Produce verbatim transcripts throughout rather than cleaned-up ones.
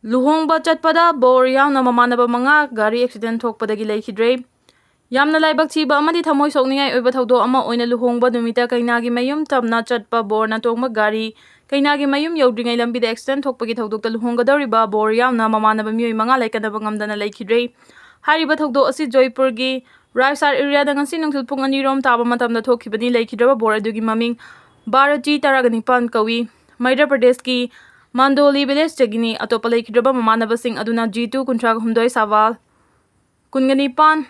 ꯂꯨꯍꯣꯡꯕ ꯆꯠꯄꯗ ꯕꯣꯔ ꯌꯥꯎꯅ ꯃꯃꯥꯟꯅꯕ ꯃꯉꯥ ꯒꯥꯔꯤ ꯑꯦꯛꯁꯤꯗꯦꯟ ꯊꯣꯛꯄꯗꯒꯤ ꯂꯩꯈꯤꯗ꯭ꯔꯦ꯫ ꯌꯥꯝꯅ ꯂꯥꯏꯕꯛ ꯊꯤꯕ ꯑꯃꯗꯤ ꯊꯃꯣꯏ ꯁꯣꯛꯅꯤꯡꯉꯥꯏ ꯑꯣꯏꯕ ꯊꯧꯗꯣꯛ ꯑꯃ ꯑꯣꯏꯅ ꯂꯨꯍꯣꯡꯕ ꯅꯨꯃꯤꯠꯇ ꯀꯩꯅꯥꯒꯤ ꯃꯌꯨꯝ ꯇꯝꯅ ꯆꯠꯄ ꯕꯣꯔꯅ ꯇꯣꯡꯕ ꯒꯥꯔꯤ ꯀꯩꯅꯥꯒꯤ ꯃꯌꯨꯝ ꯌꯧꯗ꯭ꯔꯤꯉꯩ ꯂꯝꯕꯤꯗ ꯑꯦꯛꯁꯤꯗꯦꯟ ꯊꯣꯛꯄꯒꯤ ꯊꯧꯗꯣꯛꯇ ꯂꯨꯍꯣꯡꯒꯗꯧꯔꯤꯕ ꯕꯣꯔ ꯌꯥꯎꯅ ꯃꯃꯥꯟꯅꯕ ꯃꯤꯑꯣꯏ ꯃꯉꯥ ꯂꯩꯀꯠꯅꯕ ꯉꯝꯗꯅ ꯂꯩꯈꯤꯗ꯭ꯔꯦ꯫ ꯍꯥꯏꯔꯤꯕ ꯊꯧꯗꯣꯛ ꯑꯁꯤ ꯖꯣꯏꯄꯨꯔꯒꯤ ꯔꯥꯏꯁꯥꯔ ꯑꯦꯔꯤꯌꯥꯗ ꯉꯁꯤ ꯅꯨꯡꯊꯤꯜ ꯄꯨꯡ ꯑꯅꯤꯔꯣꯝ ꯇꯥꯕ ꯃꯇꯝꯗ ꯊꯣꯛꯈꯤꯕꯅꯤ꯫ ꯂꯩꯈꯤꯗ꯭ꯔꯕ ꯕꯣꯔ ꯑꯗꯨꯒꯤ ꯃꯃꯤꯡ ꯚꯥꯔꯇꯤ ꯇꯔꯥꯒ ꯅꯤꯄꯥꯟ ꯀꯧꯏ꯫ ꯃꯩꯙ꯭ꯌ ꯄ꯭ꯔꯗꯦꯁꯀꯤ ꯃꯥꯟꯗꯣꯂꯤ ꯚꯤꯂꯦꯖꯇꯒꯤꯅꯤ꯫ ꯑꯇꯣꯞꯄ ꯂꯩꯈꯤꯗ꯭ꯔꯕ ꯃꯃꯥꯟꯅꯕꯁꯤꯡ ꯑꯗꯨꯅ ꯖꯤꯇꯨ ꯀꯨꯟꯊ꯭ꯔꯥ ꯍꯨꯝꯗꯣꯏ, ꯁꯥꯋꯥꯜ ꯀꯨꯟꯒ ꯅꯤꯄꯥꯟ,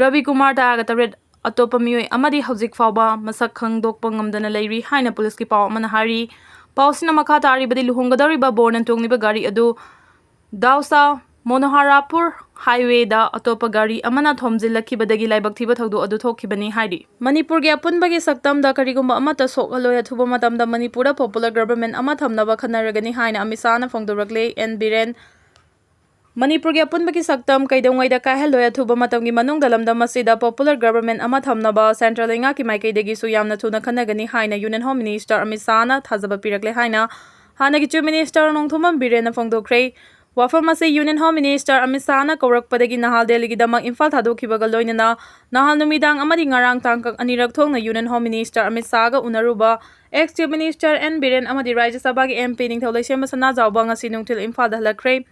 ꯔꯕꯤ ꯀꯨꯃꯥꯔ ꯇꯔꯥꯒ ꯇꯔꯦꯠ, ꯑꯇꯣꯞꯄ ꯃꯤꯑꯣꯏ ꯑꯃꯗꯤ ꯍꯧꯖꯤꯛ ꯐꯥꯎꯕ ꯃꯁꯛ ꯈꯪꯗꯣꯛꯄ ꯉꯝꯗꯅ ꯂꯩꯔꯤ ꯍꯥꯏꯅ ꯄꯨꯂꯤꯁꯀꯤ ꯄꯥꯎ ꯑꯃꯅ ꯍꯥꯏꯔꯤ꯫ ꯄꯥꯎꯁꯤꯅ ꯃꯈꯥ ꯇꯥꯔꯤꯕꯗꯤ, ꯂꯨꯍꯣꯡꯒꯗꯧꯔꯤꯕ ꯕꯣꯔꯅ ꯇꯣꯡꯂꯤꯕ ꯒꯥꯔꯤ ꯑꯗꯨ ꯗꯥꯎꯁꯥ ꯃꯣꯅꯣꯍꯥꯔꯥꯄꯨꯔ ꯍꯥꯏꯋꯦꯗ ꯑꯇꯣꯞꯄ ꯒꯥꯔꯤ ꯑꯃꯅ ꯊꯣꯝꯖꯤꯜꯂꯛꯈꯤꯕꯗꯒꯤ ꯂꯥꯏꯕꯛ ꯊꯤꯕ ꯊꯧꯗꯣꯛ ꯑꯗꯨ ꯊꯣꯛꯈꯤꯕꯅꯤ ꯍꯥꯏꯔꯤ꯫ ꯃꯅꯤꯄꯨꯔꯒꯤ ꯑꯄꯨꯟꯕꯒꯤ ꯁꯛꯇꯝꯗ ꯀꯔꯤꯒꯨꯝꯕ ꯑꯃꯠꯇ ꯁꯣꯛꯍꯜꯂꯣꯏ꯫ ꯑꯊꯨꯕ ꯃꯇꯝꯗ ꯃꯅꯤꯄꯨꯔꯗ popular government ꯑꯃ ꯊꯝꯅꯕ ꯈꯟꯅꯔꯒꯅꯤ ꯍꯥꯏꯅ ꯑꯃꯤꯠ ꯁꯥꯍꯅ ꯐꯣꯡꯗꯣꯔꯛꯂꯦ꯫ ꯑꯦꯟ ꯕꯤꯔꯦꯟ ꯃꯅꯤꯄꯨꯔꯒꯤ ꯑꯄꯨꯟꯕꯒꯤ ꯁꯛꯇꯝ ꯀꯩꯗꯧꯉꯩꯗ ꯀꯥꯏꯍꯜꯂꯣꯏ꯫ ꯑꯊꯨꯕ ꯃꯇꯝꯒꯤ ꯃꯅꯨꯡꯗ ꯂꯝꯗꯝ ꯑꯁꯤꯗ popular government ꯑꯃ ꯊꯝꯅꯕ central ꯂꯩꯉꯥꯛꯀꯤ ꯃꯥꯏꯀꯩꯗꯒꯤꯁꯨ ꯌꯥꯝꯅ ꯊꯨꯅ ꯈꯟꯅꯒꯅꯤ ꯍꯥꯏꯅ Union Home Minister ꯑꯃꯤꯠ ꯁꯥꯍꯅ ꯊꯥꯖꯕ ꯄꯤꯔꯛꯂꯦ ꯍꯥꯏꯅ ꯍꯥꯟꯅꯒꯤ Chief Minister ꯅꯣꯡꯊꯣꯝꯕꯝ ꯕꯤꯔꯦꯟꯅ ꯐꯣꯡꯗꯣꯛꯈ꯭ꯔꯦ꯫ ꯋꯥꯐꯝ ꯑꯁꯤ Union Home Minister Amit ꯁꯥꯍꯅ ꯀꯧꯔꯛꯄꯗꯒꯤ ꯅꯍꯥꯜ ꯗꯦꯜꯂꯤꯒꯤꯗꯃꯛ Imphal ꯊꯥꯗꯣꯛꯈꯤꯕꯒ ꯂꯣꯏꯅꯅ ꯅꯍꯥꯜ ꯅꯨꯃꯤꯗꯥꯡ ꯑꯃꯗꯤ ꯉꯔꯥꯡ ꯇꯥꯡꯀꯛ ꯑꯅꯤꯔꯛ ꯊꯣꯛꯅ Union Home Minister ꯑꯃꯤꯠ ꯁꯥꯍꯒ ꯎꯅꯔꯨꯕ ex Chief Minister N Biren ꯑꯃꯗꯤ ꯔꯥꯖ꯭ꯌ ꯁꯚꯥꯒꯤ MP ꯅꯤꯡꯊꯧ ꯂꯩꯁꯦꯝꯕ ꯁꯅꯥꯖꯥꯎꯕ ꯉꯁꯤ ꯅꯨꯡꯊꯤꯜ ꯏꯝꯐꯥꯜꯗ ꯍꯜꯂꯛꯈ꯭ꯔꯦ꯫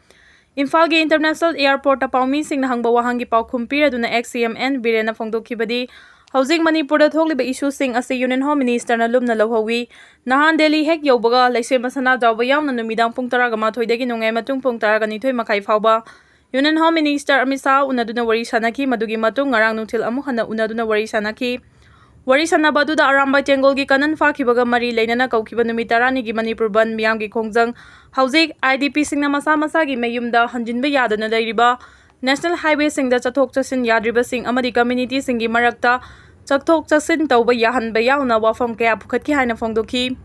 ꯏꯝꯐꯥꯜꯒꯤ International Airportꯇ ꯄꯥꯎꯃꯤꯁꯤꯡꯅ ꯍꯪꯕ ꯋꯥꯍꯪꯒꯤ ꯄꯥꯎꯈꯨꯝ ꯄꯤꯔꯗꯨꯅ ex CM ꯑꯦꯟ ꯕꯤꯔꯦꯟꯅ ꯐꯣꯡꯗꯣꯛꯈꯤꯕꯗꯤ, ꯍꯧꯖꯤꯛ ꯃꯅꯤꯄꯨꯔꯗ ꯊꯣꯛꯂꯤꯕ issueꯁꯤꯡ ꯑꯁꯤ Union Home Ministerꯅ ꯂꯨꯝꯅ ꯂꯧꯍꯧꯏ꯫ ꯅꯍꯥꯟ ꯗꯦꯜꯂꯤ ꯍꯦꯛ ꯌꯧꯕꯒ ꯂꯩꯁꯦꯝꯕ ꯁꯅꯥꯖꯥꯎꯕ ꯌꯥꯎꯅ ꯅꯨꯃꯤꯗꯥꯡ ꯄꯨꯡ ꯇꯔꯥꯒ ꯃꯥꯊꯣꯏꯗꯒꯤ ꯅꯣꯡꯌꯥꯏ ꯃꯇꯨꯡ ꯄꯨꯡ ꯇꯔꯥꯒ ꯅꯤꯊꯣꯏ ꯃꯈꯥꯏ ꯐꯥꯎꯕ Union Home Minister Amit Shah ꯎꯅꯗꯨꯅ ꯋꯥꯔꯤ ꯁꯥꯅꯈꯤ꯫ ꯃꯗꯨꯒꯤ ꯃꯇꯨꯡ ꯉꯔꯥꯡ ꯅꯨꯡꯊꯤꯜ ꯑꯃꯨꯛ ꯍꯟꯅ ꯎꯅꯗꯨꯅ ꯋꯥꯔꯤ ꯁꯥꯅꯈꯤ꯫ ꯋꯥꯔꯤ ꯁꯥꯅꯕ ꯑꯗꯨꯗ ꯑꯔꯥꯝꯕꯥꯏ ꯇꯦꯡꯒꯣꯜꯒꯤ ꯀꯥꯅꯟ ꯐꯥꯈꯤꯕꯒ ꯃꯔꯤ ꯂꯩꯅꯅ ꯀꯧꯈꯤꯕ ꯅꯨꯃꯤꯠ ꯇꯔꯥꯅꯤꯒꯤ ꯃꯅꯤꯄꯨꯔ ꯕꯟꯗ, ꯃꯤꯌꯥꯝꯒꯤ ꯈꯣꯡꯖꯪ, ꯍꯧꯖꯤꯛ IDPꯁꯤꯡꯅ ꯃꯁꯥ ꯃꯁꯥꯒꯤ ꯃꯌꯨꯝꯗ ꯍꯟꯖꯤꯟꯕ ꯌꯥꯗꯅ ꯂꯩꯔꯤꯕ, national highwayꯁꯤꯡꯗ ꯆꯠꯊꯣꯛ ꯆꯠꯁꯤꯟ ꯌꯥꯗ꯭ꯔꯤꯕꯁꯤꯡ ꯑꯃꯗꯤ communityꯁꯤꯡꯒꯤ ꯃꯔꯛꯇ ꯆꯠꯊꯣꯛ ꯆꯠꯁꯤꯟ ꯇꯧꯕ ꯌꯥꯍꯟꯕ ꯌꯥꯎꯅ ꯋꯥꯐꯝ ꯀꯌꯥ ꯄꯨꯈꯠꯈꯤ ꯍꯥꯏꯅ ꯐꯣꯡꯗꯣꯛꯈꯤ꯫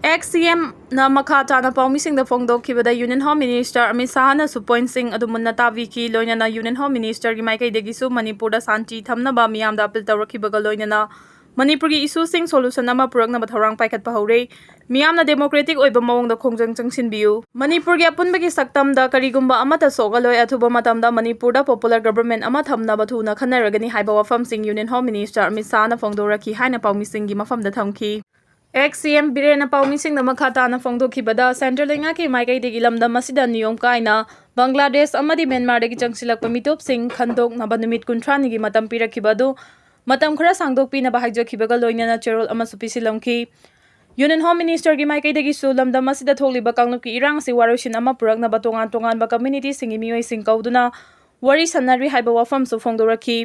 Ex CMꯅ ꯃꯈꯥ ꯇꯥꯅ ꯄꯥꯎꯃꯤꯁꯤꯡꯗ ꯐꯣꯡꯗꯣꯛꯈꯤꯕꯗ, Union Home Minister ꯑꯃꯤꯠ ꯁꯥꯍꯅꯁꯨ pointꯁꯤꯡ ꯑꯗꯨ ꯃꯨꯟꯅ ꯇꯥꯕꯤꯈꯤ꯫ ꯂꯣꯏꯅꯅ Union Home Ministerꯒꯤ ꯃꯥꯏꯀꯩꯗꯒꯤꯁꯨ ꯃꯅꯤꯄꯨꯔꯗ ꯁꯥꯟꯇꯤ ꯊꯝꯅꯕ ꯃꯤꯌꯥꯝꯗ appeal ꯇꯧꯔꯛꯈꯤꯕꯒ ꯂꯣꯏꯅꯅ ꯃꯅꯤꯄꯨꯔꯒꯤ ꯏꯁꯨꯁꯤꯡ ꯁꯣꯂꯨꯁꯟ ꯑꯃ ꯄꯨꯔꯛꯅꯕ ꯊꯧꯔꯥꯡ ꯄꯥꯏꯈꯠꯄ ꯍꯧꯔꯦ꯫ ꯃꯤꯌꯥꯝꯅ ꯗꯦꯃꯣꯀ꯭ꯔꯦꯇꯤꯛ ꯑꯣꯏꯕ ꯃꯑꯣꯡꯗ ꯈꯣꯡꯖꯪ ꯆꯪꯁꯤꯟꯕꯤꯌꯨ꯫ ꯃꯅꯤꯄꯨꯔꯒꯤ ꯑꯄꯨꯟꯕꯒꯤ ꯁꯛꯇꯝꯗ ꯀꯔꯤꯒꯨꯝꯕ ꯑꯃꯠꯇ ꯁꯣꯛꯍꯜꯂꯣꯏ꯫ ꯑꯊꯨꯕ ꯃꯇꯝꯗ ꯃꯅꯤꯄꯨꯔꯗ ꯄꯣꯄꯨꯂꯔ ꯒꯕꯔꯟꯃꯦꯟ ꯑꯃ ꯊꯝꯅꯕ ꯊꯨꯅ ꯈꯟꯅꯔꯒꯅꯤ ꯍꯥꯏꯕ ꯋꯥꯐꯝꯁꯤꯡ ꯌꯨꯅꯤꯌꯟ ꯍꯣꯝ ꯃꯤꯅꯤꯁꯇꯔ ꯑꯃꯤꯠ ꯁꯥꯍꯅ ꯐꯣꯡꯗꯣꯔꯛꯈꯤ ꯍꯥꯏꯅ ꯄꯥꯎꯃꯤꯁꯤꯡꯒꯤ ꯃꯐꯝꯗ ꯊꯝꯈꯤ꯫ ꯑꯦꯛꯁ ꯁꯤ ꯑꯦꯝ ꯕꯤꯔꯦꯟꯅ ꯄꯥꯎꯃꯤꯁꯤꯡꯗ ꯃꯈꯥ ꯇꯥꯅ ꯐꯣꯡꯗꯣꯛꯈꯤꯕꯗ, ꯁꯦꯟꯇ꯭ꯔꯦꯜ ꯂꯩꯉꯥꯛꯀꯤ ꯃꯥꯏꯀꯩꯗꯒꯤ ꯂꯝꯗꯝ ꯑꯁꯤꯗ ꯅꯤꯌꯣꯝ ꯀꯥꯏꯅ ꯕꯪꯒ꯭ꯂꯥꯗꯦꯁ ꯑꯃꯗꯤ ꯃ꯭ꯌꯥꯟꯃꯥꯔꯗꯒꯤ ꯆꯪꯁꯤꯜꯂꯛꯄ ꯃꯤꯇꯣꯞꯁꯤꯡ ꯈꯟꯗꯣꯛꯅꯕ ꯅꯨꯃꯤꯠ ꯀꯨꯟꯊ꯭ꯔꯥꯅꯤꯒꯤ ꯃꯇꯝ ꯄꯤꯔꯛꯈꯤꯕ ꯑꯗꯨ ꯃꯇꯝ ꯈꯔ ꯁꯥꯡꯗꯣꯛꯄꯤꯅꯕ ꯍꯥꯏꯖꯈꯤꯕꯒ ꯂꯣꯏꯅꯅ ꯆꯦꯔꯣꯜ ꯑꯃꯁꯨ ꯄꯤꯁꯤꯜꯂꯝꯈꯤ꯫ ꯌꯨꯅꯤꯌꯟ ꯍꯣꯝ ꯃꯤꯅꯤꯁꯇꯔꯒꯤ ꯃꯥꯏꯀꯩꯗꯒꯤꯁꯨ ꯂꯝꯗꯝ ꯑꯁꯤꯗ ꯊꯣꯛꯂꯤꯕ ꯀꯥꯡꯂꯨꯞꯀꯤ ꯏꯔꯥꯡ ꯑꯁꯤ ꯋꯥꯔꯣꯏꯁꯤꯟ ꯑꯃ ꯄꯨꯔꯛꯅꯕ ꯇꯣꯉꯥꯟ ꯇꯣꯉꯥꯟꯕ ꯀꯝꯃ꯭ꯌꯨꯅꯤꯇꯤꯁꯤꯡꯒꯤ ꯃꯤꯑꯣꯏꯁꯤꯡ ꯀꯧꯗꯨꯅ ꯋꯥꯔꯤ ꯁꯥꯟꯅꯔꯤ ꯍꯥꯏꯕ ꯋꯥꯐꯝꯁꯨ ꯐꯣꯡꯗꯣꯔꯛꯈꯤ꯫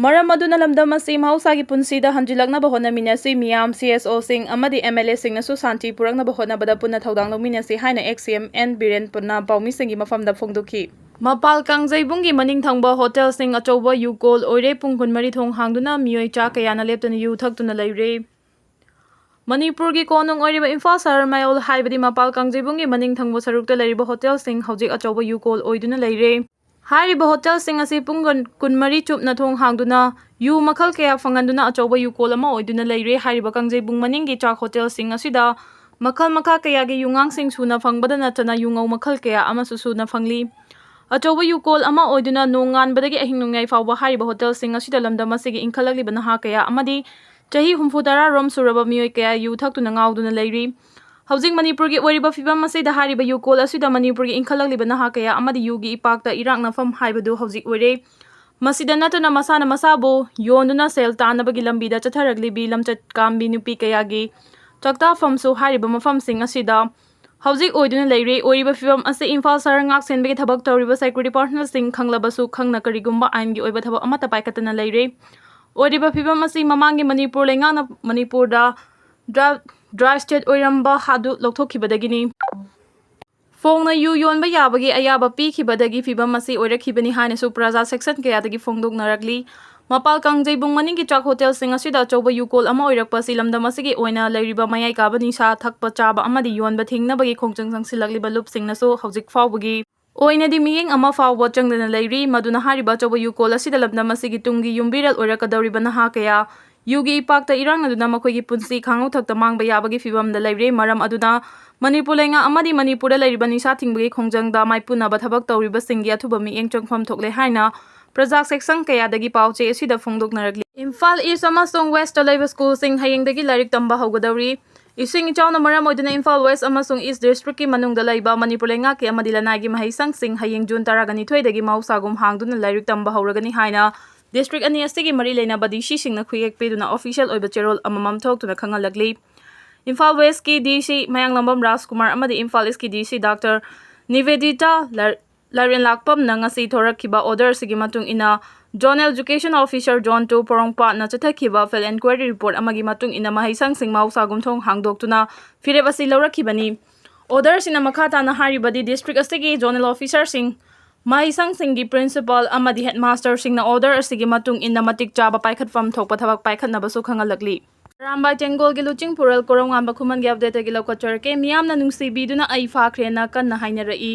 ꯃꯔꯝ ꯑꯗꯨꯅ ꯂꯝꯗꯝ ꯑꯁꯤ ꯃꯍꯧꯁꯥꯒꯤ ꯄꯨꯟꯁꯤꯗ ꯍꯟꯖꯤꯜꯂꯛꯅꯕ ꯍꯣꯠꯅꯃꯤꯟꯅꯁꯤ꯫ ꯃꯤꯌꯥꯝ, ꯁꯤ ꯑꯦꯁ ꯑꯣꯁꯤꯡ ꯑꯃꯗꯤ ꯑꯦꯝ ꯑꯦꯜ ꯑꯦꯁꯤꯡꯅꯁꯨ ꯁꯥꯟꯇꯤ ꯄꯨꯔꯛꯅꯕ ꯍꯣꯠꯅꯕꯗ ꯄꯨꯟꯅ ꯊꯧꯗꯥꯡ ꯂꯧꯃꯤꯟꯅꯁꯤ ꯍꯥꯏꯅ ꯑꯦꯛꯁ ꯁꯤ ꯑꯦꯝ ꯑꯦꯟ ꯕꯤꯔꯦꯟꯅ ꯄꯥꯎꯃꯤꯁꯤꯡꯒꯤ ꯃꯐꯝꯗ ꯐꯣꯡꯗꯣꯛꯈꯤ꯫ ꯃꯄꯥꯜ ꯀꯥꯡꯖꯩꯕꯨꯡꯒꯤ ꯃꯅꯤꯡ ꯊꯪꯕ ꯍꯣꯇꯦꯜꯁꯤꯡ ꯑꯆꯧꯕ ꯌꯨ ꯀꯣꯜ ꯑꯣꯏꯔꯦ꯫ ꯄꯨꯡ ꯀꯨꯟꯃꯔꯤ ꯊꯣꯡ ꯍꯥꯡꯗꯨꯅ ꯃꯤꯑꯣꯏ ꯆꯥ ꯀꯌꯥꯅ ꯂꯦꯞꯇꯅ ꯌꯨ ꯊꯛꯇꯨꯅ ꯂꯩꯔꯦ꯫ ꯃꯅꯤꯄꯨꯔꯒꯤ ꯀꯣꯅꯨꯡ ꯑꯣꯏꯔꯤꯕ ꯏꯝꯐꯥꯜ ꯁꯍꯔ ꯃꯌꯣꯜ ꯍꯥꯏꯕꯗꯤ ꯃꯄꯥꯜ ꯀꯥꯡꯖꯩꯕꯨꯡꯒꯤ ꯃꯅꯤꯡ ꯊꯪꯕ ꯁꯔꯨꯛꯇ ꯂꯩꯔꯤꯕ ꯍꯣꯇꯦꯜꯁꯤꯡ ꯍꯧꯖꯤꯛ ꯑꯆꯧꯕ ꯌꯨ ꯀꯣꯜ ꯑꯣꯏꯗꯨꯅ ꯂꯩꯔꯦ꯫ ꯍꯥꯏꯔꯤꯕ ꯍꯣꯇꯦꯜꯁꯤꯡ ꯑꯁꯤ ꯄꯨꯡ ꯀꯨꯟ-, ꯀꯨꯟꯃꯔꯤ ꯆꯨꯞꯅ ꯊꯣꯡ ꯍꯥꯡꯗꯨꯅ ꯌꯨ ꯃꯈꯜ ꯀꯌꯥ ꯐꯪꯍꯟꯗꯨꯅ ꯑꯆꯧꯕ ꯌꯨ ꯀꯣꯜ ꯑꯃ ꯑꯣꯏꯗꯨꯅ ꯂꯩꯔꯦ꯫ ꯍꯥꯏꯔꯤꯕ ꯀꯥꯡꯖꯩꯕꯨꯡ ꯃꯅꯤꯡꯒꯤ ꯆꯥꯛ ꯍꯣꯇꯦꯜꯁꯤꯡ ꯑꯁꯤꯗ ꯃꯈꯜ ꯃꯈꯥ ꯀꯌꯥꯒꯤ ꯌꯨꯉꯥꯡꯁꯤꯡ ꯁꯨꯅ ꯐꯪꯕꯗ ꯅꯠꯇꯅ ꯌꯨꯉꯧ ꯃꯈꯜ ꯀꯌꯥ ꯑꯃꯁꯨ ꯁꯨꯅ ꯐꯪꯂꯤ꯫ ꯑꯆꯧꯕ ꯌꯨ ꯀꯣꯜ ꯑꯃ ꯑꯣꯏꯗꯨꯅ ꯅꯣꯡꯉꯥꯟꯕꯗꯒꯤ ꯑꯍꯤꯡ ꯅꯣꯡꯌꯥꯏ ꯐꯥꯎꯕ ꯍꯥꯏꯔꯤꯕ ꯍꯣꯇꯦꯜꯁꯤꯡ ꯑꯁꯤꯗ ꯂꯝꯗꯝ ꯑꯁꯤꯒꯤ ꯏꯟꯈꯠꯂꯛꯂꯤꯕ ꯅꯍꯥ ꯀꯌꯥ ꯑꯃꯗꯤ ꯆꯍꯤ ꯍꯨꯝꯐꯨ ꯇꯔꯥ ꯔꯣꯝ ꯁꯨꯔꯕ ꯃꯤꯑꯣꯏ ꯀꯌꯥ ꯌꯨ ꯊꯛꯇꯨꯅ ꯉꯥꯎꯗꯨꯅ ꯂꯩꯔꯤ꯫ ꯍꯧꯖꯤꯛ ꯃꯅꯤꯄꯨꯔꯒꯤ ꯑꯣꯏꯔꯤꯕ ꯐꯤꯕꯝ ꯑꯁꯤꯗ ꯍꯥꯏꯔꯤꯕ ꯌꯨ ꯀꯣꯜ ꯑꯁꯤꯗ ꯃꯅꯤꯄꯨꯔꯒꯤ ꯏꯟꯈꯠꯂꯛꯂꯤꯕ ꯅꯍꯥ ꯀꯌꯥ ꯑꯃꯗꯤ ꯌꯨꯒꯤ ꯏꯄꯥꯛꯇ ꯏꯔꯥꯛꯅꯐꯝ ꯍꯥꯏꯕꯗꯨ ꯍꯧꯖꯤꯛ ꯑꯣꯏꯔꯦ꯫ ꯃꯁꯤꯗ ꯅꯠꯇꯅ ꯃꯁꯥꯅ ꯃꯁꯥꯕꯨ ꯌꯣꯟꯗꯨꯅ ꯁꯦꯜ ꯇꯥꯟꯅꯕꯒꯤ ꯂꯝꯕꯤꯗ ꯆꯠꯊꯔꯛꯂꯤꯕꯤ ꯂꯝꯆꯠ ꯀꯥꯝꯕꯤ ꯅꯨꯄꯤ ꯀꯌꯥꯒꯤ ꯆꯥꯛꯇꯥꯐꯝꯁꯨ ꯍꯥꯏꯔꯤꯕ ꯃꯐꯝꯁꯤꯡ ꯑꯁꯤꯗ ꯍꯧꯖꯤꯛ ꯑꯣꯏꯗꯨꯅ ꯂꯩꯔꯦ꯫ ꯑꯣꯏꯔꯤꯕ ꯐꯤꯕꯝ ꯑꯁꯤ ꯏꯝꯐꯥꯜ ꯁꯍꯔ ꯉꯥꯛ ꯁꯦꯟꯕꯒꯤ ꯊꯕꯛ ꯇꯧꯔꯤꯕ ꯁꯦꯀ꯭ꯌꯨꯔꯤꯇꯤ ꯄꯥꯔꯁꯅꯦꯜꯁꯤꯡ ꯈꯪꯂꯕꯁꯨ ꯈꯪꯅ ꯀꯔꯤꯒꯨꯝꯕ ꯑꯥꯏꯟꯒꯤ ꯑꯣꯏꯕ ꯊꯕꯛ ꯑꯃꯠꯇ ꯄꯥꯏꯈꯠꯇꯅ ꯂꯩꯔꯦ꯫ ꯑꯣꯏꯔꯤꯕ ꯐꯤꯕꯝ ꯑꯁꯤ ꯃꯃꯥꯡꯒꯤ ꯃꯅꯤꯄꯨꯔ ꯂꯩꯉꯥꯛꯅ ꯃꯅꯤꯄꯨꯔꯗ ꯗ꯭ꯔꯥꯏ, ꯗ꯭ꯔꯥꯏ ꯁ꯭ꯇꯦꯠ ꯑꯣꯏꯔꯝꯕ ꯑꯗꯨ ꯂꯧꯊꯣꯛꯈꯤꯕꯗꯒꯤꯅꯤ꯫ ꯐꯣꯡꯅ ꯌꯨ ꯌꯣꯟꯕ ꯌꯥꯕꯒꯤ ꯑꯌꯥꯕ ꯄꯤꯈꯤꯕꯗꯒꯤ ꯐꯤꯕꯝ ꯑꯁꯤ ꯑꯣꯏꯔꯛꯈꯤꯕꯅꯤ ꯍꯥꯏꯅꯁꯨ ꯄ꯭ꯔꯖꯥ ꯁꯦꯛꯁꯟ ꯀꯌꯥꯗꯒꯤ ꯐꯣꯡꯗꯣꯛꯅꯔꯛꯂꯤ꯫ ꯃꯄꯥꯜ ꯀꯥꯡꯖꯩꯕꯨꯡ ꯃꯅꯤꯡꯒꯤ ꯆꯥꯛ ꯍꯣꯇꯦꯜꯁꯤꯡ ꯑꯁꯤꯗ ꯑꯆꯧꯕ ꯌꯨ ꯀꯣꯜ ꯑꯃ ꯑꯣꯏꯔꯛꯄ ꯑꯁꯤ ꯂꯝꯗꯝ ꯑꯁꯤꯒꯤ ꯑꯣꯏꯅ ꯂꯩꯔꯤꯕ ꯃꯌꯥꯏ ꯀꯥꯕ ꯅꯤꯁꯥ ꯊꯛꯄ ꯆꯥꯕ ꯑꯃꯗꯤ ꯌꯣꯟꯕ ꯊꯤꯡꯅꯕꯒꯤ ꯈꯣꯡꯖꯪ ꯆꯪꯁꯤꯜꯂꯛꯂꯤꯕ ꯂꯨꯞꯁꯤꯡꯅꯁꯨ ꯍꯧꯖꯤꯛ ꯐꯥꯎꯕꯒꯤ ꯑꯣꯏꯅꯗꯤ ꯃꯤꯠꯌꯦꯡ ꯑꯃ ꯐꯥꯎꯕ ꯆꯪꯗꯅ ꯂꯩꯔꯤ꯫ ꯃꯗꯨꯅ ꯍꯥꯏꯔꯤꯕ ꯑꯆꯧꯕ ꯌꯨ ꯀꯣꯜ ꯑꯁꯤꯗ ꯂꯝꯗꯝ ꯑꯁꯤꯒꯤ ꯇꯨꯡꯒꯤ ꯌꯨꯝꯕꯤꯔꯦꯜ ꯑꯣꯏꯔꯛꯀꯗꯧꯔꯤꯕ ꯅꯍꯥ ꯀꯌꯥ ꯌꯨꯒꯤ ꯏꯄꯥꯛꯇ ꯏꯔꯥꯡꯅꯗꯨꯅ ꯃꯈꯣꯏꯒꯤ ꯄꯨꯟꯁꯤ ꯈꯥꯡꯍꯧꯊꯛꯇ ꯃꯥꯡꯕ ꯌꯥꯕꯒꯤ ꯐꯤꯕꯝꯗ ꯂꯩꯔꯦ꯫ ꯃꯔꯝ ꯑꯗꯨꯅ ꯃꯅꯤꯄꯨꯔ ꯂꯩꯉꯥꯛ ꯑꯃꯗꯤ ꯃꯅꯤꯄꯨꯔꯗ ꯂꯩꯔꯤꯕ ꯅꯤꯁꯥ ꯊꯤꯡꯕꯒꯤ ꯈꯣꯡꯖꯪꯗ ꯃꯥꯏꯄꯨꯅꯕ ꯊꯕꯛ ꯇꯧꯔꯤꯕꯁꯤꯡꯒꯤ ꯑꯊꯨꯕ ꯃꯤꯠꯌꯦꯡ ꯆꯪꯐꯝ ꯊꯣꯛꯂꯦ ꯍꯥꯏꯅ ꯄ꯭ꯔꯖꯥ ꯁꯦꯛꯁꯟ ꯀꯌꯥꯗꯒꯤ ꯄꯥꯎꯆꯦ ꯑꯁꯤꯗ ꯐꯣꯡꯗꯣꯛꯅꯔꯛꯂꯤ꯫ ꯏꯝꯐꯥꯜ ꯏꯁ ꯑꯃꯁꯨꯡ ꯋꯦꯁꯇ ꯂꯩꯕ ꯁ꯭ꯀꯨꯜꯁꯤꯡ ꯍꯌꯦꯡꯗꯒꯤ ꯂꯥꯏꯔꯤꯛ ꯇꯝꯕ ꯍꯧꯒꯗꯧꯔꯤ꯫ ꯏꯁꯤꯡ ꯏꯆꯥꯎꯅ ꯃꯔꯝ ꯑꯣꯏꯗꯨꯅ ꯏꯝꯐꯥꯜ ꯋꯦꯁ ꯑꯃꯁꯨꯡ ꯏꯁ ꯗꯤꯁꯇ꯭ꯔꯤꯛꯀꯤ ꯃꯅꯨꯡꯗ ꯂꯩꯕ ꯃꯅꯤꯄꯨꯔ ꯂꯩꯉꯥꯛꯀꯤ ꯑꯃꯗꯤ ꯂꯅꯥꯏꯒꯤ ꯃꯍꯩꯁꯪꯁꯤꯡ ꯍꯌꯦꯡ ꯖꯨꯟ ꯇꯔꯥꯒ ꯅꯤꯊꯣꯏꯗꯒꯤ ꯃꯍꯧꯁꯥꯒꯨꯝ ꯍꯥꯡꯗꯨꯅ ꯂꯥꯏꯔꯤꯛ ꯇꯝꯕ ꯍꯧꯔꯒꯅꯤ ꯍꯥꯏꯅ ꯗꯤꯁꯇ꯭ꯔꯤꯛ ꯑꯅꯤ ꯑꯁꯤꯒꯤ ꯃꯔꯤ ꯂꯩꯅꯕ ꯗꯤ ꯁꯤꯁꯤꯡꯅ ꯈꯨꯌꯦꯛ ꯄꯤꯗꯨꯅ ꯑꯣꯐꯤꯁꯤꯌꯦꯜ ꯑꯣꯏꯕ ꯆꯦꯔꯣꯜ ꯑꯃꯃꯝ ꯊꯣꯛꯇꯨꯅ ꯈꯪꯍꯜꯂꯛꯂꯤ꯫ ꯏꯝꯐꯥꯜ ꯋꯦꯁꯀꯤ ꯗꯤ ꯁꯤ ꯃꯌꯥꯡꯂꯝꯕꯝ ꯔꯥꯖꯀꯨꯃꯥꯔ ꯑꯃꯗꯤ ꯏꯝꯐꯥꯜ ꯏꯁꯀꯤ ꯗꯤ ꯁꯤ ꯗꯥꯛꯇꯔ ꯅꯤꯕꯦꯗꯤꯇꯥ ꯂꯥ-, ꯂꯥꯏꯔꯦꯟꯂꯥꯛꯄꯝꯅ ꯉꯁꯤ ꯊꯣꯔꯛꯈꯤꯕ ꯑꯣꯔꯗꯔ ꯑꯁꯤꯒꯤ ꯃꯇꯨꯡ ꯏꯟꯅ zonal education officer zone two ꯄꯣꯔꯣꯝꯄꯥꯠꯅ ꯆꯠꯊꯈꯤꯕ ꯐꯤꯜꯗ ꯏꯟꯀ꯭ꯋꯥꯏꯔꯤ ꯔꯤꯄꯣꯔꯠ ꯑꯃꯒꯤ ꯃꯇꯨꯡ ꯏꯟꯅ ꯃꯍꯩꯁꯪꯁꯤꯡ ꯃꯍꯧꯁꯥꯒꯨꯝ ꯊꯣꯡ ꯍꯥꯡꯗꯣꯛꯇꯨꯅ ꯐꯤꯔꯦꯞ ꯑꯁꯤ ꯂꯧꯔꯛꯈꯤꯕꯅꯤ꯫ ꯑꯣꯔꯗꯔꯁꯤꯅ ꯃꯈꯥ ꯇꯥꯅ ꯍꯥꯏꯔꯤꯕꯗꯤ ꯗꯤꯁꯇ꯭ꯔꯤꯛ ꯑꯁꯤꯒꯤ ꯖꯣꯅꯦꯜ ꯑꯣꯐꯤꯁꯔꯁꯤꯡ, ꯃꯍꯩꯁꯪꯁꯤꯡꯒꯤ ꯄ꯭ꯔꯤꯟꯁꯤꯄꯥꯜ ꯑꯃꯗꯤ ꯍꯦꯗꯃꯥꯁꯇꯔꯁꯤꯡꯅ ꯑꯣꯔꯗꯔ ꯑꯁꯤꯒꯤ ꯃꯇꯨꯡ ꯏꯟꯅ ꯃꯇꯤꯛ ꯆꯥꯕ ꯄꯥꯏꯈꯠꯐꯝ ꯊꯣꯛꯄ ꯊꯕꯛ ꯄꯥꯏꯈꯠꯅꯕꯁꯨ ꯈꯪꯍꯜꯂꯛꯂꯤ꯫ ꯑꯔꯥꯝꯕꯥꯏ ꯇꯦꯡꯒꯣꯜꯒꯤ ꯂꯨꯆꯤꯡ ꯄꯨꯔꯦꯜ ꯀꯣꯔꯧꯉꯥꯟꯕ ꯈꯨꯃꯟꯒꯤ ꯑꯞꯗꯦꯠꯇꯒꯤ ꯂꯧꯈꯠꯆꯔꯛꯀꯦ꯫ ꯃꯤꯌꯥꯝꯅ ꯅꯨꯡꯁꯤꯕꯤꯗꯨꯅ ꯑꯩ ꯐꯥꯈ꯭ꯔꯦꯅ ꯀꯟꯅ ꯍꯥꯏꯅꯔꯛꯏ꯫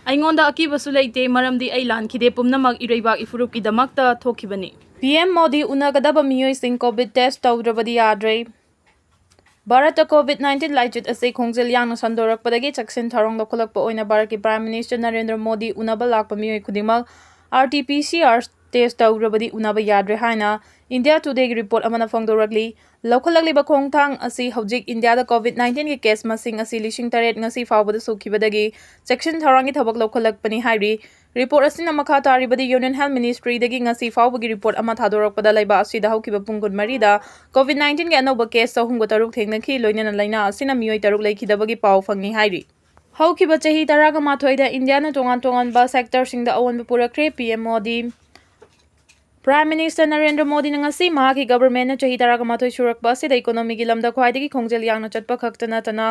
ꯑꯩꯉꯣꯟꯗ ꯑꯀꯤꯕꯁꯨ ꯂꯩꯇꯦ, ꯃꯔꯝꯗꯤ ꯑꯩ ꯂꯥꯟꯈꯤꯗꯦ, ꯄꯨꯝꯅꯃꯛ ꯏꯔꯩꯕꯥꯛ ꯏꯐꯨꯔꯨꯞꯀꯤꯗꯃꯛꯇ ꯊꯣꯛꯈꯤꯕꯅꯤ꯫ ꯄꯤ ꯑꯦꯝ ꯃꯣꯗꯤ ꯎꯅꯒꯗꯕ ꯃꯤꯑꯣꯏꯁꯤꯡ ꯀꯣꯚꯤꯗ ꯇꯦꯁ ꯇꯧꯗ꯭ꯔꯕꯗꯤ ꯌꯥꯗ꯭ꯔꯦ꯫ ꯚꯥꯔꯠꯇ ꯀꯣꯚꯤꯗ ꯅꯥꯏꯟꯇꯤꯟ ꯂꯥꯏꯆꯠ ꯑꯁꯤ ꯈꯣꯡꯖꯦꯜ ꯌꯥꯡꯅ ꯁꯟꯗꯣꯔꯛꯄꯗꯒꯤ ꯆꯦꯛꯁꯤꯟ ꯊꯧꯔꯥꯡ ꯂꯧꯈꯠꯂꯛꯄ ꯑꯣꯏꯅ ꯚꯥꯔꯠꯀꯤ ꯄ꯭ꯔꯥꯏꯝ ꯃꯤꯅꯤꯁꯇꯔ ꯅꯔꯦꯟꯗ꯭ꯔ ꯃꯣꯗꯤ ꯎꯅꯕ ꯂꯥꯛꯄ ꯃꯤꯑꯣꯏ ꯈꯨꯗꯤꯡꯃꯛ R T P C R test ꯇꯧꯗ꯭ꯔꯕꯗꯤ ꯎꯅꯕ ꯌꯥꯗ꯭ꯔꯦ ꯍꯥꯏꯅ ꯏꯟꯗꯤꯌꯥ ꯇꯨꯗꯦꯒꯤ ꯔꯤꯄꯣꯔꯠ ꯑꯃꯅ ꯐꯣꯡꯗꯣꯔꯛꯂꯤ꯫ ꯂꯧꯈꯠꯂꯛꯂꯤꯕ ꯈꯣꯡꯊꯥꯡ ꯑꯁꯤ ꯍꯧꯖꯤꯛ ꯏꯟꯗꯤꯌꯥꯗ ꯀꯣꯚꯤꯗ ꯅꯥꯏꯟꯇꯤꯟꯒꯤ ꯀꯦꯁ ꯃꯁꯤꯡ ꯑꯁꯤ ꯂꯤꯁꯤꯡ ꯇꯔꯦꯠ ꯉꯁꯤ ꯐꯥꯎꯕꯗ ꯁꯨꯈꯤꯕꯗꯒꯤ ꯆꯦꯛꯁꯤꯟ ꯊꯧꯔꯥꯡꯒꯤ ꯊꯕꯛ ꯂꯧꯈꯠꯂꯛꯄꯅꯤ ꯍꯥꯏꯔꯤ꯫ ꯔꯤꯄꯣꯔꯠ ꯑꯁꯤꯅ ꯃꯈꯥ ꯇꯥꯔꯤꯕꯗꯤ ꯌꯨꯅꯤꯌꯟ ꯍꯦꯜꯊ ꯃꯤꯅꯤꯁꯇ꯭ꯔꯤꯗꯒꯤ ꯉꯁꯤ ꯐꯥꯎꯕꯒꯤ ꯔꯤꯄꯣꯔꯠ ꯑꯃ ꯊꯥꯗꯣꯔꯛꯄꯗ ꯂꯩꯕꯥꯛ ꯑꯁꯤꯗ ꯍꯧꯈꯤꯕ ꯄꯨꯡ ꯀꯨꯟꯃꯔꯤꯗ ꯀꯣꯚꯤꯗ ꯅꯥꯏꯟꯇꯤꯟꯒꯤ ꯑꯅꯧꯕ ꯀꯦꯁ ꯆꯍꯨꯝꯒ ꯇꯔꯨꯛ ꯊꯦꯡꯅꯈꯤ, ꯂꯣꯏꯅꯅ ꯂꯥꯏꯅꯥ ꯑꯁꯤꯅ ꯃꯤꯑꯣꯏ ꯇꯔꯨꯛ ꯂꯩꯈꯤꯗꯕꯒꯤ ꯄꯥꯎ ꯐꯪꯉꯤ ꯍꯥꯏꯔꯤ꯫ ꯍꯧꯈꯤꯕ ꯆꯍꯤ ꯇꯔꯥꯒ ꯃꯥꯊꯣꯏꯗ ꯏꯟꯗꯤꯌꯥꯅ ꯇꯣꯉꯥꯟ ꯇꯣꯉꯥꯟꯕ ꯁꯦꯛꯇꯔꯁꯤꯡꯗ ꯑꯑꯣꯟꯕ ꯄꯨꯔꯛꯈ꯭ꯔꯦ, P M Modi. Prime minister Narendra ꯃꯣꯗꯤꯅ ꯉꯁꯤ ꯃꯍꯥꯛꯀꯤ ꯒꯚꯔꯟꯃꯦꯟꯠꯅ ꯆꯍꯤ ꯇꯔꯥꯒ ꯃꯥꯊꯣꯏ ꯁꯨꯔꯛꯄ ꯑꯁꯤꯗ ꯏꯀꯣꯅꯣꯃꯤꯒꯤ ꯂꯝꯗ ꯈ꯭ꯋꯥꯏꯗꯒꯤ ꯈꯣꯡꯖꯦꯜ ꯌꯥꯡꯅ ꯆꯠꯄ ꯈꯛꯇ ꯅꯠꯇꯅ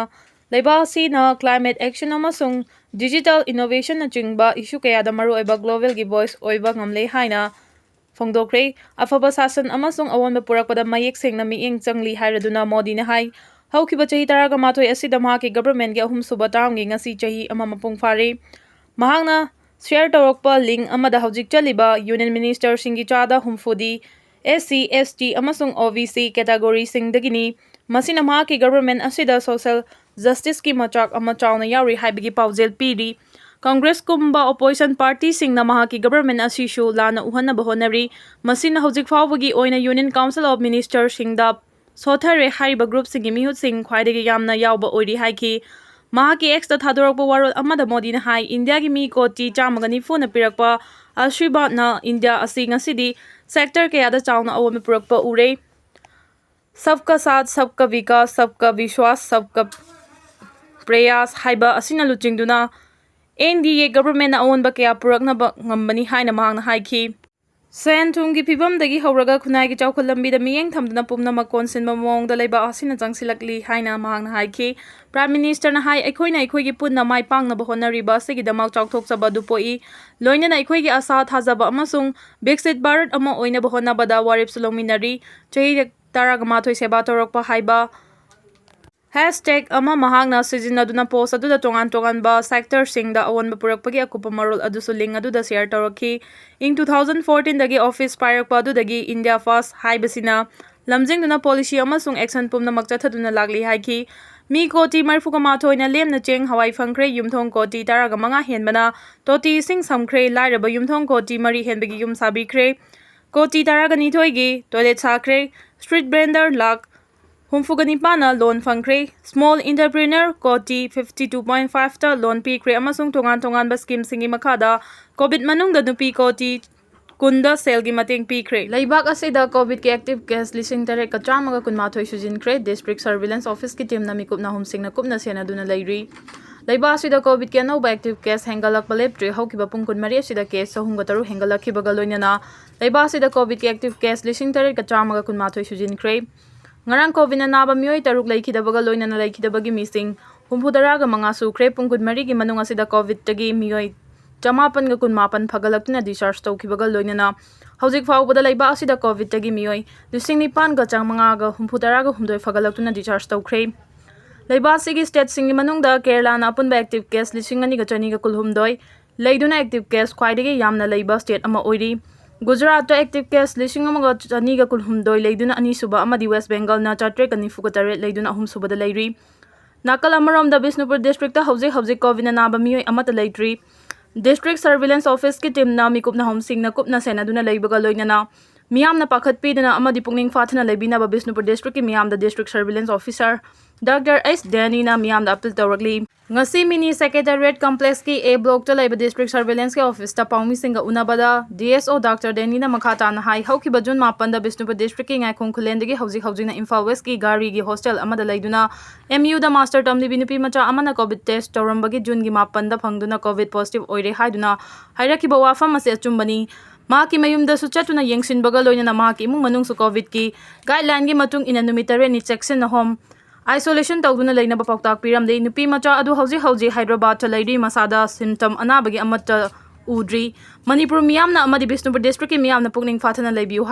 ꯂꯩꯕꯥꯛ ꯑꯁꯤꯅ ꯀ꯭ꯂꯥꯏꯃꯦꯠ ꯑꯦꯛꯁꯟ ꯑꯃꯁꯨꯡ ꯗꯤꯖꯤꯇꯦꯜ ꯏꯅꯣꯚꯦꯁꯟꯅꯆꯤꯡꯕ ꯏꯁꯨ ꯀꯌꯥꯗ ꯃꯔꯨꯑꯣꯏꯕ ꯒ꯭ꯂꯣꯕꯦꯜꯒꯤ ꯚꯣꯏꯁ ꯑꯣꯏꯕ ꯉꯝꯂꯦ ꯍꯥꯏꯅ ꯐꯣꯡꯗꯣꯛꯈ꯭ꯔꯦ꯫ ꯑꯐꯕ ꯁꯥꯁꯟ ꯑꯃꯁꯨꯡ ꯑꯑꯣꯟꯕ ꯄꯨꯔꯛꯄꯗ ꯃꯌꯦꯛ ꯁꯦꯡꯅ ꯃꯤꯠꯌꯦꯡ ꯆꯪꯂꯤ ꯍꯥꯏꯔꯗꯨꯅ ꯃꯣꯗꯤꯅ ꯍꯥꯏ, ꯍꯧꯈꯤꯕ ꯆꯍꯤ ꯇꯔꯥꯒ ꯃꯥꯊꯣꯏ ꯑꯁꯤꯗ ꯃꯍꯥꯛꯀꯤ ꯒꯚꯔꯟꯃꯦꯟꯠꯀꯤ ꯑꯍꯨꯝꯁꯨꯕ ꯇꯥꯔꯝꯒꯤ ꯉꯁꯤ ꯆꯍꯤ ꯑꯃ ꯃꯄꯨꯡ ꯐꯥꯔꯦ꯫ ꯃꯍꯥꯛꯅ ꯁꯤꯌꯔ ꯇꯧꯔꯛꯄ ꯂꯤꯡ ꯑꯃꯗ ꯍꯧꯖꯤꯛ ꯆꯠꯂꯤꯕ ꯌꯨꯅꯤꯌꯟ ꯃꯤꯅꯤꯁꯇꯔꯁꯤꯡꯒꯤ ꯆꯥꯗ ꯍꯨꯝꯐꯨꯗꯤ ꯑꯦꯁ ꯁꯤ, ꯑꯦꯁ ꯇꯤ ꯑꯃꯁꯨꯡ ꯑꯣ ꯕꯤ ꯁꯤ categoryꯁꯤꯡꯗꯒꯤꯅꯤ꯫ ꯃꯁꯤꯅ ꯃꯍꯥꯛꯀꯤ government ꯑꯁꯤꯗ social justiceꯀꯤ ꯃꯆꯥꯛ ꯑꯃ ꯆꯥꯎꯅ ꯌꯥꯎꯔꯤ ꯍꯥꯏꯕꯒꯤ ꯄꯥꯎꯖꯦꯜ ꯄꯤꯔꯤ꯫ Congressꯀꯨꯝꯕ opposition partyꯁꯤꯡꯅ ꯃꯍꯥꯛꯀꯤ government ꯑꯁꯤꯁꯨ ꯂꯥꯟꯅ ꯎꯍꯟꯅꯕ ꯍꯣꯠꯅꯔꯤ꯫ ꯃꯁꯤꯅ ꯍꯧꯖꯤꯛ ꯐꯥꯎꯕꯒꯤ ꯑꯣꯏꯅ Union Council of Ministerꯁꯤꯡꯗ ꯁꯣꯠꯊꯔꯦ ꯍꯥꯏꯔꯤꯕ groupꯁꯤꯡꯒꯤ ꯃꯤꯍꯨꯠꯁꯤꯡ ꯈ꯭ꯋꯥꯏꯗꯒꯤ ꯌꯥꯝꯅ ꯌꯥꯎꯕ ꯑꯣꯏꯔꯤ ꯍꯥꯏꯈꯤ꯫ ꯃꯍꯥꯛꯀꯤ Xꯇ ꯊꯥꯗꯣꯔꯛꯄ ꯋꯥꯔꯣꯜ ꯑꯃꯗ ꯃꯣꯗꯤꯅ ꯍꯥꯏ, ꯏꯟꯗꯤꯌꯥꯒꯤ ꯃꯤ ꯀꯣꯇꯤ ꯆꯥꯝꯃꯒ ꯅꯤꯐꯨꯅ ꯄꯤꯔꯛꯄ ꯑꯥꯁꯤꯔꯕꯥꯗꯅ ꯏꯟꯗꯤꯌꯥ ꯑꯁꯤ ꯉꯁꯤꯗꯤ sector ꯀꯌꯥꯗ ꯆꯥꯎꯅ ꯑꯑꯣꯟꯕ ꯄꯨꯔꯛꯄ ꯎꯔꯦ꯫ Sabka Saath, Sabka Vikas, Sabka Vishwas, Sabka Prayas ꯍꯥꯏꯕ ꯑꯁꯤꯅ ꯂꯨꯆꯤꯡꯗꯨꯅ N D A governmentꯅ ꯑꯑꯣꯟꯕ ꯀꯌꯥ ꯄꯨꯔꯛꯅꯕ ꯉꯝꯕꯅꯤ ꯍꯥꯏꯅ ꯃꯍꯥꯛꯅ ꯍꯥꯏꯈꯤ꯫ ꯁꯦꯟ ꯊꯨꯝꯒꯤ ꯐꯤꯕꯝꯗꯒꯤ ꯍꯧꯔꯒ ꯈꯨꯟꯅꯥꯏꯒꯤ ꯆꯥꯎꯈꯠ ꯂꯝꯕꯤꯗ ꯃꯤꯠꯌꯦꯡ ꯊꯝꯗꯨꯅ ꯄꯨꯝꯅꯃꯛ ꯀꯣꯟꯁꯤꯟꯕ ꯃꯑꯣꯡꯗ ꯂꯩꯕꯥꯛ ꯑꯁꯤꯅ ꯆꯪꯁꯤꯜꯂꯛꯂꯤ ꯍꯥꯏꯅ ꯃꯍꯥꯛꯅ ꯍꯥꯏꯈꯤ꯫ Prime Ministerꯅ ꯍꯥꯏ, ꯑꯩꯈꯣꯏꯅ ꯑꯩꯈꯣꯏꯒꯤ ꯄꯨꯟꯅ ꯃꯥꯏ ꯄꯥꯛꯅꯕ ꯍꯣꯠꯅꯔꯤꯕ ꯑꯁꯤꯒꯤꯗꯃꯛ ꯆꯥꯎꯊꯣꯛꯆꯕ ꯑꯗꯨ ꯄꯣꯛꯏ꯫ ꯂꯣꯏꯅꯅ ꯑꯩꯈꯣꯏꯒꯤ ꯑꯁꯥ ꯊꯥꯖꯕ ꯑꯃꯁꯨꯡ ꯕꯤꯛꯁꯤꯠ ꯚꯥꯔꯠ ꯑꯃ ꯑꯣꯏꯅꯕ ꯍꯣꯠꯅꯕꯗ ꯋꯥꯔꯦꯞꯁꯨ ꯂꯧꯃꯤꯟꯅꯔꯤ꯫ ꯆꯍꯤ ꯇꯔꯥꯒ ꯃꯥꯊꯣꯏ ꯁꯦꯕꯥ ꯇꯧꯔꯛꯄ ꯍꯥꯏꯕ hashtag ꯑꯃ ꯃꯍꯥꯛꯅ ꯁꯤꯖꯤꯟꯅꯗꯨꯅ post ꯑꯗꯨꯗ ꯇꯣꯉꯥꯟ ꯇꯣꯉꯥꯟꯕ sectorꯁꯤꯡꯗ ꯑꯑꯣꯟꯕ ꯄꯨꯔꯛꯄꯒꯤ ꯑꯀꯨꯞꯄ ꯃꯔꯣꯜ ꯑꯗꯨꯁꯨ link ꯑꯗꯨꯗ share ꯇꯧꯔꯛꯈꯤ꯫ ꯏꯪ two thousand fourteenꯗꯒꯤ office ꯄꯥꯏꯔꯛꯄ ꯑꯗꯨꯗꯒꯤ India First ꯍꯥꯏꯕꯁꯤꯅ ꯂꯝꯖꯤꯡꯗꯨꯅ policy ꯑꯃꯁꯨꯡ action ꯄꯨꯝꯅꯃꯛ ꯆꯠꯊꯗꯨꯅ ꯂꯥꯛꯂꯤ ꯍꯥꯏꯈꯤ꯫ ꯃꯤ ꯀꯣꯇꯤ ꯃꯔꯤꯐꯨꯒ ꯃꯥꯊꯣꯏꯅ ꯂꯦꯝꯅ ꯆꯦꯡ ꯍꯋꯥꯏ ꯐꯪꯈ꯭ꯔꯦ, ꯌꯨꯝꯊꯣꯡ ꯀꯣꯇꯤ ꯇꯔꯥꯒ ꯃꯉꯥ ꯍꯦꯟꯕꯅ ꯇꯣꯇꯤ ꯏꯁꯤꯡ ꯁꯝꯈ꯭ꯔꯦ, ꯂꯥꯏꯔꯕ ꯌꯨꯝꯊꯣꯡ ꯀꯣꯇꯤ ꯃꯔꯤ ꯍꯦꯟꯕꯒꯤ ꯌꯨꯝ ꯁꯥꯕꯤꯈ꯭ꯔꯦ꯫ ꯀꯣꯇꯤ ꯇꯔꯥꯒ ꯅꯤꯊꯣꯏꯒꯤ toilet ꯁꯥꯈ꯭ꯔꯦ, street vendor lakh ꯍꯨꯝꯐꯨꯒ ꯅꯤꯄꯥꯟꯅ loan ꯐꯪꯈ꯭ꯔꯦ, small entrepreneur ꯀꯣꯇꯤ fifty two point fiveꯇ loan ꯄꯤꯈ꯭ꯔꯦ ꯑꯃꯁꯨꯡ ꯇꯣꯉꯥꯟ ꯇꯣꯉꯥꯟꯕ schemeꯁꯤꯡꯒꯤ ꯃꯈꯥꯗ COVID ꯃꯅꯨꯡꯗ ꯅꯨꯄꯤ ꯀꯣꯇꯤ ꯀꯨꯟꯗ ꯁꯦꯜꯒꯤ ꯃꯇꯦꯡ ꯄꯤꯈ꯭ꯔꯦ꯫ ꯂꯩꯕꯥꯛ ꯑꯁꯤꯗ COVIDꯀꯤ active case ꯂꯤꯁꯤꯡ ꯇꯔꯦꯠꯀ ꯆꯥꯝꯃꯒ ꯀꯨꯟꯃꯥꯊꯣꯏ ꯁꯨꯖꯤꯟꯈ꯭ꯔꯦ꯫ District Surveillance Officeꯀꯤ teamꯅ ꯃꯤꯀꯨꯞꯅ ꯑꯍꯨꯝꯁꯤꯡꯅ ꯀꯨꯞꯅ ꯁꯦꯟꯅꯗꯨꯅ ꯂꯩꯔꯤ꯫ ꯂꯩꯕꯥꯛ ꯑꯁꯤꯗ COVIDꯀꯤ ꯑꯅꯧꯕ active case ꯍꯦꯟꯒꯠꯂꯛꯄ ꯂꯦꯞꯇ꯭ꯔꯤ꯫ ꯍꯧꯈꯤꯕ ꯄꯨꯡ ꯀꯨꯟꯃꯔꯤ ꯑꯁꯤꯗ case ꯆꯍꯨꯝꯒ ꯇꯔꯨꯛ ꯍꯦꯟꯒꯠꯂꯛꯈꯤꯕꯒ ꯂꯣꯏꯅꯅ ꯂꯩꯕꯥꯛ ꯑꯁꯤꯗ COVIDꯀꯤ active case ꯂꯤꯁꯤꯡ ꯇꯔꯦꯠꯀ ꯆꯥꯝꯃꯒ ꯀꯨꯟꯃꯥꯊꯣꯏ ꯁꯨꯖꯤꯟꯈ꯭ꯔꯦ꯫ ꯉꯔꯥꯡ COVIDꯅ ꯅꯥꯕ ꯃꯤꯑꯣꯏ ꯇꯔꯨꯛ ꯂꯩꯈꯤꯗꯕꯒ ꯂꯣꯏꯅꯅ ꯂꯩꯈꯤꯗꯕꯒꯤ ꯃꯤꯁꯤꯡ ꯍꯨꯝꯐꯨꯇꯔꯥꯒ ꯃꯉꯥ ꯁꯨꯈ꯭ꯔꯦ꯫ ꯄꯨꯡ ꯀꯨꯟꯃꯔꯤꯒꯤ ꯃꯅꯨꯡ ꯑꯁꯤꯗ COVIDꯇꯒꯤ ꯃꯤꯑꯣꯏ ꯆꯃꯥꯄꯟꯒ ꯀꯨꯟꯃꯥꯄꯟ ꯐꯒꯠꯂꯛꯇꯨꯅ discharge ꯇꯧꯈꯤꯕꯒ ꯂꯣꯏꯅꯅ ꯍꯧꯖꯤꯛ ꯐꯥꯎꯕꯗ ꯂꯩꯕꯥꯛ ꯑꯁꯤꯗ COVIDꯇꯒꯤ ꯃꯤꯑꯣꯏ ꯂꯤꯁꯤꯡ ꯅꯤꯄꯥꯟꯒ ꯆꯥꯝꯃꯉꯥꯒ ꯍꯨꯝꯐꯨꯇꯔꯥꯒ ꯍꯨꯝꯗꯣꯏ ꯐꯒꯠꯂꯛꯇꯨꯅ discharge ꯇꯧꯈ꯭ꯔꯦ꯫ ꯂꯩꯕꯥꯛ ꯑꯁꯤꯒꯤ stateꯁꯤꯡꯒꯤ ꯃꯅꯨꯡꯗ ꯀꯦꯔꯂꯥꯅ ꯑꯄꯨꯟꯕ active case ꯂꯤꯁꯤꯡ ꯑꯅꯤꯒ ꯆꯅꯤꯒ ꯀꯨꯟꯍꯨꯝꯗꯣꯏ ꯂꯩꯗꯨꯅ active case ꯈ꯭ꯋꯥꯏꯗꯒꯤ ꯌꯥꯝꯅ ꯂꯩꯕ state ꯑꯃ ꯑꯣꯏꯔꯤ꯫ ꯒꯨꯖꯔꯥꯠꯇ active case ꯂꯤꯁꯤꯡ ꯑꯃꯒ ꯆꯅꯤꯒ ꯀꯨꯟꯍꯨꯝꯗꯣꯏ ꯂꯩꯗꯨꯅ ꯑꯅꯤꯁꯨꯕ ꯑꯃꯗꯤ West Bengalꯅ ꯆꯥꯇ꯭ꯔꯦꯠꯀ ꯅꯤꯐꯨꯒ ꯇꯔꯦꯠ ꯂꯩꯗꯨꯅ ꯑꯍꯨꯝꯁꯨꯕꯗ ꯂꯩꯔꯤ꯫ ꯅꯥꯀꯜ ꯑꯃꯔꯣꯝꯗ ꯕꯤꯁꯅꯨꯄꯨꯔ districtꯇ ꯍꯧꯖꯤꯛ ꯍꯧꯖꯤꯛ COVID ꯅꯥꯕ ꯃꯤꯑꯣꯏ ꯑꯃꯠꯇ ꯂꯩꯇ꯭ꯔꯤ꯫ District Surveillance Officeꯀꯤ teamꯅ ꯃꯤꯀꯨꯞ ꯅꯍꯨꯝꯁꯤꯡꯅ ꯀꯨꯞꯅ ꯁꯦꯟꯅꯗꯨꯅ ꯂꯩꯕꯒ ꯂꯣꯏꯅꯅ ꯃꯤꯌꯥꯝꯅ ꯄꯥꯈꯠꯄꯤꯗꯅ ꯑꯃꯗꯤ ꯄꯨꯛꯅꯤꯡ ꯐꯥꯊꯅ ꯂꯩꯕꯤꯅꯕ ꯕꯤꯁꯅꯨꯄꯨꯔ districtꯀꯤ ꯃꯤꯌꯥꯝꯗ District Surveillance Officer Doctor H ꯗꯦꯅꯤꯅ ꯃꯤꯌꯥꯝꯗ appeal ꯇꯧꯔꯛꯂꯤ꯫ ꯉꯁꯤ Mini Secretariat Complexꯀꯤ A blockꯇ ꯂꯩꯕ District Surveillanceꯀꯤ officeꯇ ꯄꯥꯎꯃꯤꯁꯤꯡꯒ ꯎꯅꯕꯗ DSO Doctor ꯗꯦꯅꯤꯅ ꯃꯈꯥ ꯇꯥꯅ ꯍꯥꯏ, ꯍꯧꯈꯤꯕ June ꯃꯥꯄꯟꯗ ꯕꯤꯁꯅꯨꯄꯨꯔ districtꯀꯤ ꯉꯥꯏꯈꯣꯡ ꯈꯨꯂꯦꯟꯗꯒꯤ ꯍꯧꯖꯤꯛ ꯍꯧꯖꯤꯛꯅ ꯏꯝꯐꯥꯜ Westꯀꯤ ꯒꯥꯔꯤꯒꯤ hostel ꯑꯃꯗ ꯂꯩꯗꯨꯅ MUꯗ master ꯇꯝꯂꯤꯕꯤ ꯅꯨꯄꯤ ꯃꯆꯥ ꯑꯃꯅ COVID test ꯇꯧꯔꯝꯕꯒꯤ Juneꯒꯤ ꯃꯥꯄꯟꯗ ꯐꯪꯗꯨꯅ COVID positive ꯑꯣꯏꯔꯦ ꯍꯥꯏꯗꯨꯅ ꯍꯥꯏꯔꯛꯈꯤꯕ ꯋꯥꯐꯝ ꯑꯁꯤ ꯑꯆꯨꯝꯕꯅꯤ꯫ ꯃꯍꯥꯛꯀꯤ ꯃꯌꯨꯝꯗꯁꯨ ꯆꯠꯇꯨꯅ ꯌꯦꯡꯁꯤꯟꯕꯒ ꯂꯣꯏꯅꯅ ꯃꯍꯥꯛꯀꯤ ꯏꯃꯨꯡ ꯃꯅꯨꯡꯁꯨ COVIDꯀꯤ guideline ꯒꯤ ꯃꯇꯨꯡ ꯏꯟꯅ ꯅꯨꯃꯤꯠ ꯇꯔꯦꯠꯅꯤ ꯆꯦꯛꯁꯤꯟꯅ home isolation ꯇꯧꯗꯨꯅ ꯂꯩꯅꯕ ꯄꯥꯎꯇꯥꯛ ꯄꯤꯔꯝꯂꯤ꯫ ꯅꯨꯄꯤ ꯃꯆꯥ ꯑꯗꯨ ꯍꯧꯖꯤꯛ ꯍꯧꯖꯤꯛ ꯍꯥꯏꯗ꯭ꯔꯕꯥꯗꯇ ꯂꯩꯔꯤ꯫ ꯃꯁꯥꯗ symptom ꯑꯅꯥꯕꯒꯤ ꯑꯃꯠꯇ ꯎꯗ꯭ꯔꯤ꯫ ꯃꯅꯤꯄꯨꯔ ꯃꯤꯌꯥꯝꯅ ꯑꯃꯗꯤ ꯕꯤꯁꯅꯨꯄꯨꯔ districtꯀꯤ ꯃꯤꯌꯥꯝꯅ ꯄꯨꯛꯅꯤꯡ ꯐꯥꯊꯅ ꯂꯩꯕꯤꯌꯨ ꯍꯥꯏ꯫